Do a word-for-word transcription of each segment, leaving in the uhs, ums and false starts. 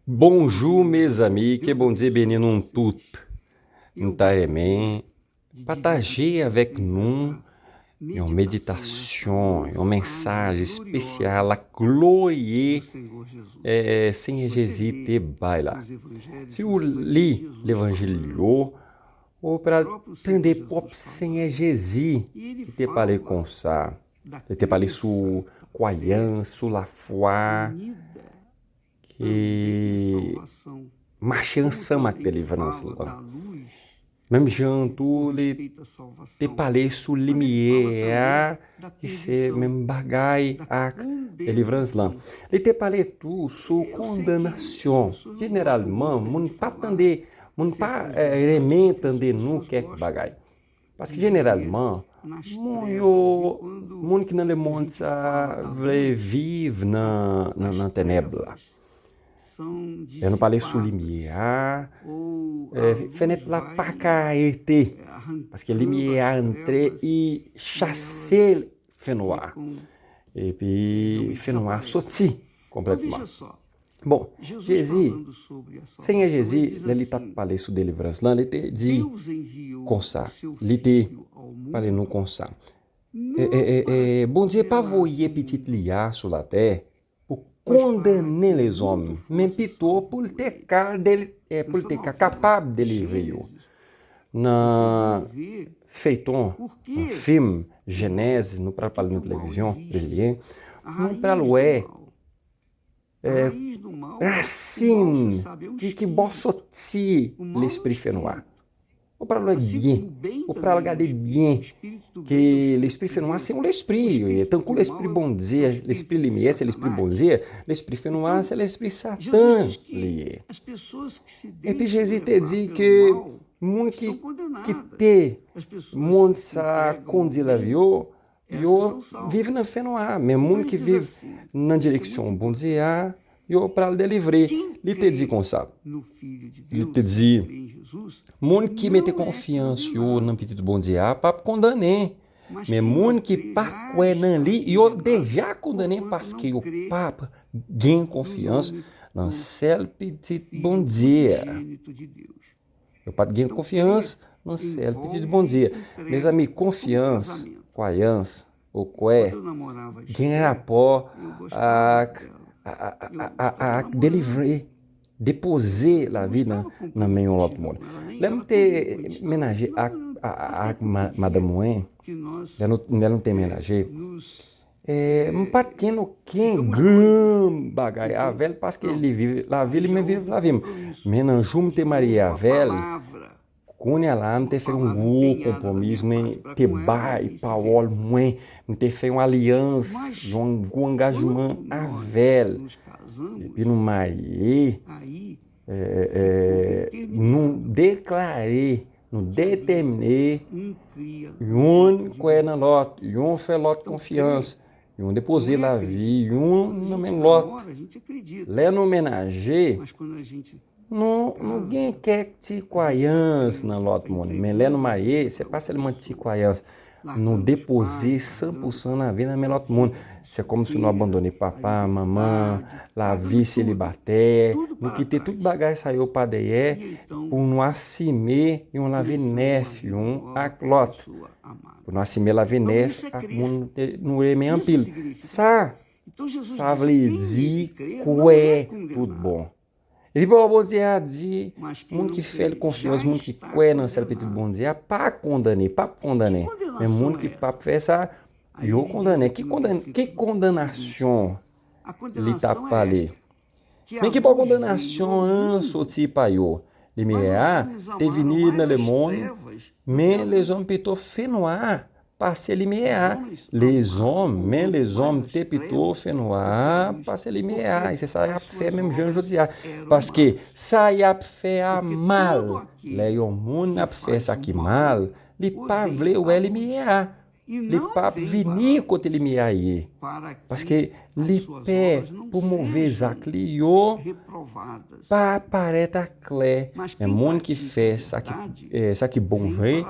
Bonjou, mezanmi, ke Bondye beni nou tout. M ta renmen pataje avèk nou yon meditasyon, yon mesaj espesyal ak glorye, eh, Senyè Jezi te bay la. Si w li Levanjil yo, ou pral tande pwòp Senyè Jezi ki te pale konsa. Li te pale sou kwayans, sou lafwa, ki mache ansanm ak delivrans lan. Menm jan tou, li te pale sou limyè a, ki se menm bagay ak delivrans lan. Li te pale tou sou kondanasyon. Jeneralman, moun pa tande, moun pa, eh, renmen tande nou kèk bagay. Paske jeneralman, moun yo, moun ki nan lemonn sa vle viv nan, nan, nan tenèb la. Lè nou pale sou limyè a, eh, fenèt la pa ka rete, paske limyè a antre, i chase fènwa. Epi fènwa soti konplètman. Bon, Jezi, Senyè Jezi, lè li t ap pale sou delivrans lan, li te di konsa, li te pale nou konsa. E, e, e, e, Bondye pa voye pitit li a sou latè pou kondannen lezòm, men pito pou l te ka, del- e, pou l te ka kapab delivre yo. Nan feyton, nan fim Jenèz, nou pral pale nan televizyon brezilyen, nou pral wè, eh, rasin ki, ki bò soti lespri fènwa. Ou pral wè byen, ou pral gade byen ke lespri fènwa se yon lespri, tankou lespri Bondye, lespri limyè se lespri Bondye, lespri fènwa se lespri Satan li ye. Epi Jezi te di ke moun ki kite monn sa kondi lavi yo, yo viv nan fènwa a, men moun ki viv nan direksyon Bondye a, yo pral delivre. Li te di konsa, li te di, moun ki mete konfyans yo nan Pitit Bondye a p ap kondannen, men moun ki pa kwè nan li, yo deja kondannen paske yo p ap gen konfyans nan sèl Pitit Bondye a. Yo pa t gen konfyans nan sèl Pitit Bondye. Mezanmi, konfyans, kwayans, ou kwè, gen rapò ak, a- a- a- a- ak delivre, depoze lavi nan, nan men yon lòt moun. Lè m te menaje ak, a- a- ak ma- madanm mwen, lè nou, lè nou te menaje, eh, m pa t gen okenn gran bagay avè l, paske li viv lavi li, men viv lavi m. Men nan jou m te marye avè l, kounye a la, m te fè yon gwo konpwomi, mwen te bay pawòl mwen, m te fè yon alyans, yon gwo angajman avè l. Epi nou marye, eh, eh, nou deklare, nou detèmine, youn kwè nan lòt, youn fè lòt konfyans, youn depoze lavi youn nan men lòt. Lè nou menaje, nou, nou gen kèk ti kwayans nan lòt moun, men lè nou marye, se pa sèlman ti kwayans. Nou depoze san pou san lavi nan men lòt moun. Se kòmsi nou abandone papa, manman, lavi selibatè. Nou kite tout bagay sa yo pa dèyè pou nou asime yon lavi nèf youn ak lòt. Pou nou asime lavi nèf ak moun nou te- nou renmen anpil. Sa, sa vle di kwè tout bon. Epi pawòl Bondye a di, moun ki fè l konfyans, moun ki kwè nan sèl Pitit Bondye a, pa kondane, p ap kondane. Men moun ki p ap fè sa, yo kondane. Ki kondan- ki kondanasyon li t ap pale? Men ki bò kondanasyon an soti pa yo? Limyè a te vini nan lemonn, men lezòm pito fè nwa pase limyè a. Lezòm, men lezòm te pito fè nwa pase limyè a. E se sa y ap fè menm jan jodi a. Paske sa y ap fè a mal. Lè yon moun ap fè sa ki mal, li pa vle wè limyè a. Li p ap vini kote limyè a ye. Paske li pè pou move zak li yo pa parèt aklè. Men moun ki fè sa ki, eh, sa ki bon vre,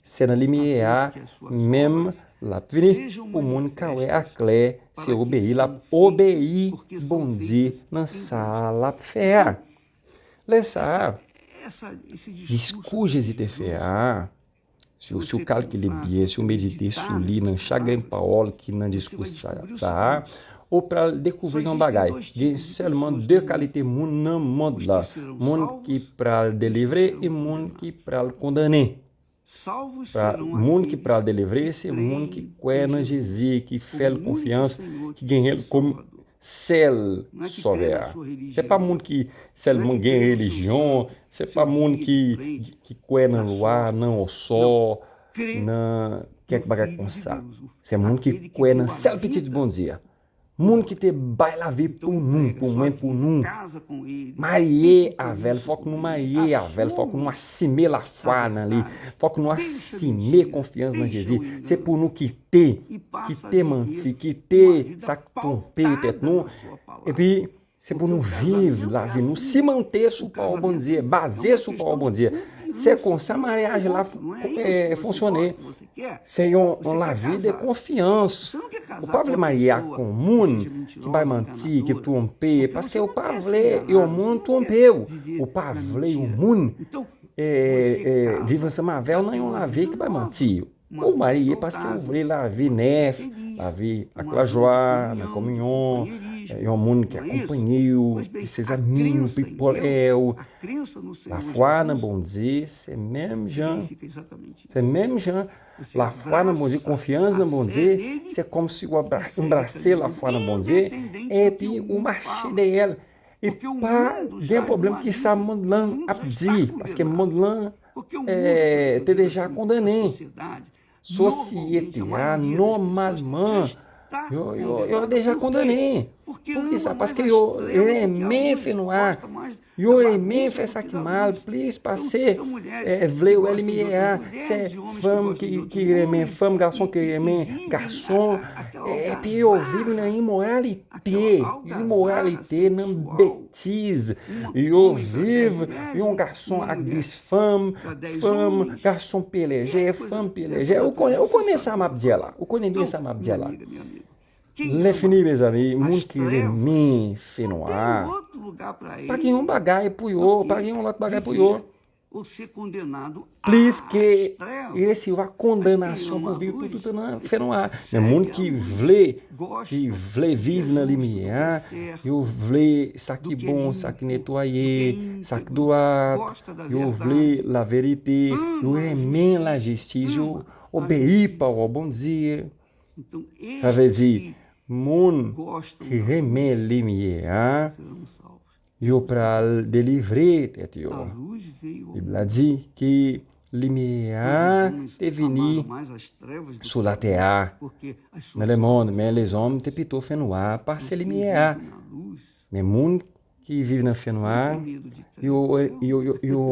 se nan limyè a menm l ap vini. Pou moun ka wè aklè, se obeyi l ap obeyi Bondye nan sa l ap fè a. Lè sa a, diskou Jezi te fè a, si w, si w kalkile byen, si w medite sou li nan chak grenn pawòl ki nan diskou sa, sa a, ou pral dekouvri yon bagay. Gen sèlman de kalite moun nan mond la. Moun ki pral delivre e moun ki pral kondane. Pra, moun ki pral delivre, se moun ki kwè nan Jezi, ki fè l konfyans, ki genyen l kòm sèl Sovè a. Se pa moun ki sèlman gen relijyon, se pa moun ki, ki kwè nan lwa, nan osò, nan kèk bagay konsa. Se moun ki kwè nan sèl Pitit Bondye a. Moun ki te bay lavi pou nou, pou mwen, pou nou. Marye avè l, fòk nou marye avè l, fòk nou asime lafwa nan li, fòk nou asime konfyans nan Jezi. Se pou nou kite, kite manti, kite sa k twonpe tèt nou. Epi, se pou nou viv lavi nou, simante sou pawòl Bondye, baze sou pawòl Bondye. Se konsa maryaj la, eh, fonksyone. Se yon, yon lavi de konfyans. Ou pa vle marye ak yon moun ki bay manti, ki twonpe, paske ou pa vle yon moun twonpe w. Ou pa vle yon moun, eh, eh, viv ansanm avè w nan yon lavi ki bay manti. Ou marye paske ou vle lavi nèf, lavi ak lajwa, nan kominyon, eh, yon moun ki akonpanye w, ki se zanmi w, pi pwòch w. Lafwa nan Bondye, se menm jan. Se menm jan. Lafwa nan Bondye, konfyans nan Bondye, se kòmsi w ap anbrase lafwa nan Bondye, epi ou mache dèyè l. E pa gen pwoblèm ki sa mond lan ap di, paske mond lan, eh, te deja kondane. Sosyete a, nòmalman, yo, yo, yo deja kondane. Poukisa? Paske yo renmen fenwa. Yo renmen fè sa ki mal plis pase, eh, vle wè limyè a. Se fanm ki, ki renmen fanm, gason ki renmen gason. Epi yo viv nan imoralite. Imoralite, nan betiz. Yo viv yon gason ak dis fanm, fanm, gason pye lejè, fanm pye lejè. Ou konnen, ou konnen sa m ap di a la. Ou konnen byen sa m ap di a la. Lè fini, mezanmi, moun ki renmen fenwa, pa gen yon bagay pou yo, pa gen yon lòt bagay pou yo. Plis ke resevwa kondanasyon pou viv toutotan nan fenwa. Men moun ki vle, ki vle viv nan limyè a, yo vle sa ki bon, sa ki netwaye, sa ki dwat, yo vle laverite, yo renmen lajistis, yo obeyi pawòl Bondye. Sa vle di, moun ki renmen limyè a, yo pral delivre tèt yo. Bib la di ke limyè a te vini sou latè a, nan lemonn, men lèzòm te pito fè nwa pase limyè a. Men moun ki viv nan fè nwa, yo, yo, yo, yo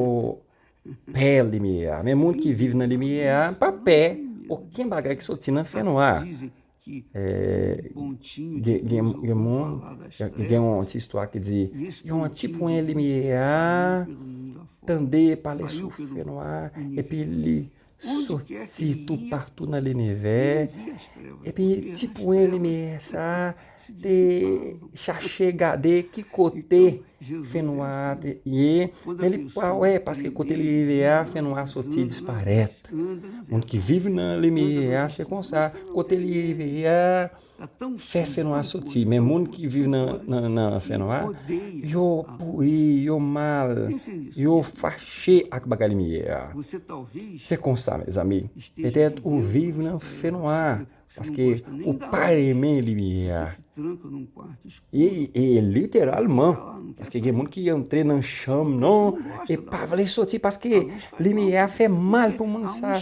pè limyè a. Men moun ki viv nan limyè a pa pè okenn bagay ki soti nan fè nwa. Eh, gen, gen, gen moun, gen, gen yon ti istwa ki di, yon ti pwen limyè a tande pale sou fè nwa, epi li soti toupatou nan linivè. Epi ti pwen limyè sa a te chache gade ki kote fè nwa a te ye, men li pa wè, paske kote li rive a, fè nwa a soti disparèt. Moun ki viv nan limyè a, se konsa, kote li rive a, fè fè nwa soti. Men moun ki viv nan, nan, nan fè nwa, yo pouri, yo mal, yo fache ak bagay limyè a. Se konsa, mezanmi. Petèt ou viv nan fè nwa, paske ou pa renmen limyè a. E, e literalman, paske gen moun ki antre nan chanm, non, e pa vle soti, paske limyè a fè mal pou moun sa.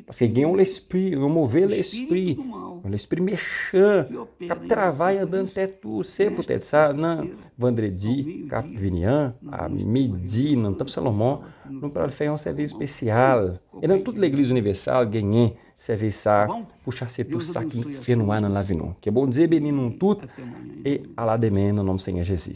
Paske gen yon lespri, yon move lespri, yon lespri mechan k ap travay anndan tèt ou. Se poutèt sa, nan vandredi k ap vini an, a midi, nan Tanp Salomon, nou pral fè yon sèvis espesyal. E nan tout legliz inivèsal, genyen sèvis sa pou chase tout sa ki fè nwa nan lavi nou. Ke Bondye beni nou tout e a la demen nan non Senyè Jezi.